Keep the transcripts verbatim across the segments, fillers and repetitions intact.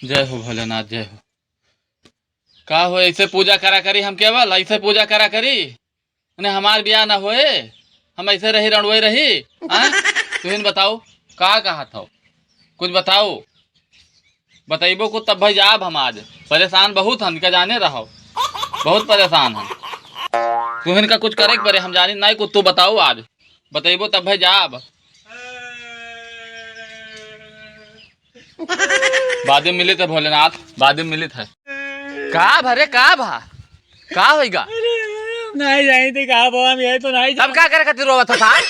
जय हो भोलेनाथ, जय हो। का हो, ऐसे पूजा करा करी हम केवल, ऐसे पूजा करा करी? अने हमार बियाह ना होए, हम ऐसे रही, रणुए रही? हाँ? तुहिन बताओ, का कहत हो? कुछ बताओ। बतैबो को तब भाई जाब हम आज। परेशान बहुत हन, का जाने रहो। बहुत परेशान हन। तुहिन का कुछ करे के परे, हम जानी नहीं कुछ, तू बताओ आज। बतैबो तब भाई जाब। बादे मिलित है भोलेनाथ, बादे मिलित है। का भा रे, का भा? का होइगा? अरे, नहीं जाई थे का भा, हम यही तो नहीं तब जान- का करे खातिर रोवत हो साहब?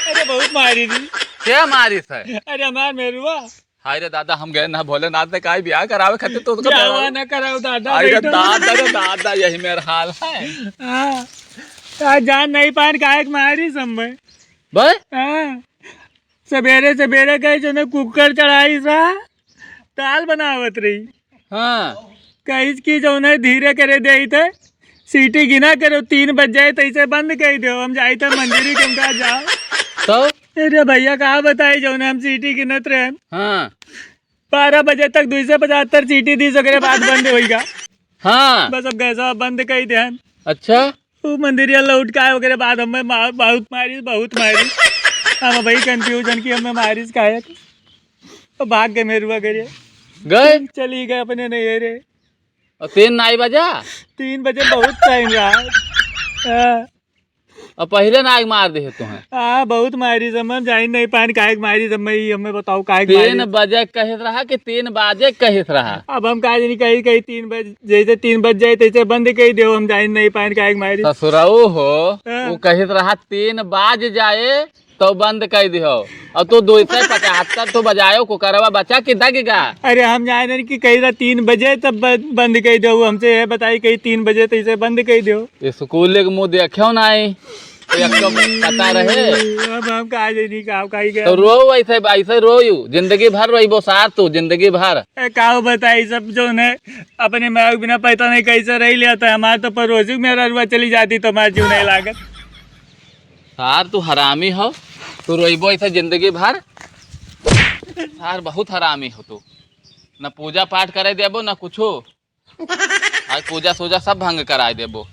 अरे, बहुत मारी थी। के मारिस है? अरे, हमार मेरुआ। हाय रे दादा, हम गए ना भोलेनाथ से काई बियाह करावे खातिर तो उसका बियाह मेरा ना कराओ दादा, आई रे बैठो। दादा, रे दादा, यही मेरा हाल है। हाँ, आज जान नहीं पान काहे के मारी सब में। बे? हाँ। सबेरे सबेरे गए जो ने कुकर चढ़ाई सा, दाल बनावत रही। हाँ। कहिस कि जो ने धीरे करे देई थे, सीटी गिना करो, तीन बज जाए तो इसे बंद कर दो, हम जाई थे मंदिर के, हम कहा जाओ। तो? अरे भैया, का बताई, जो ने हम सीटी गिनत रहे। हाँ। बारह बजे तक दुई सौ पचहत्तर सीटी दी, ओकरे बाद बंद होइगा। हाँ। बस अब गैसवा बंद कर देहन। अच्छा। उ मंदिरिया लौट के आए, ओकरे बाद हमें मा-, बहुत मारिस, बहुत मारिस। हम भाई confusion कि हमें मारिस काहे। तो भाग गए मेरुआ घरे। गए? चली गए अपने नैहरे। और तीन नाई बजा? तीन बजे बहुत time रहा। हाँ। और पहले नाई मार दे तुहें। हाँ, बहुत मारिस, हम जाइन नहीं पान काहे के मारिस, हमें, हमें बताओ काहे के तीन मारिस। बजे कहित रहा कि तीन बाजे कहित रहा? अब हम का जानी, कहीं, कहीं तीन बज-, जैसे तीन बज जाए, तैसे बंद कर दो, हम जाइन नहीं पान काहे के मारिस। ससुरऊ हो, हाँ। वो कहित रहा, "तीन बाज जाए, तो बंद कर दिहो।" अब तू दो सौ पचहत्तर तो बजायो, कुकरवा बचा कि दग गा? अरे, हम जाने कि कहीं ना तीन बजे तब ब-, बंद कर दो, हमसे ये बताई, कहीं तीन बजे तो इसे बंद कर दो। स्कूल के मुँह देख्यो नाई, तो एक तो पता रहे। अब हम का जानी, का, का ही गया। तो रो ऐसे, ऐसे रोयू, जिंदगी भर रोइबो सार तू, जिंदगी भर। ए, का बताई, सब जो ने अपने माँ के बिना पता नहीं कैसे रह लिया था। हमारे तो पड़ोसी मेरा रुआ चली जाती तो हमारा जीव नहीं लागत। सार तू हरामी हो, तू रोइबो ऐसे जिंदगी भर। सार बहुत हरामी हो तू, न पूजा पाठ करे देबो न कुछो। आज पूजा सूजा सब भंग कराए देबो।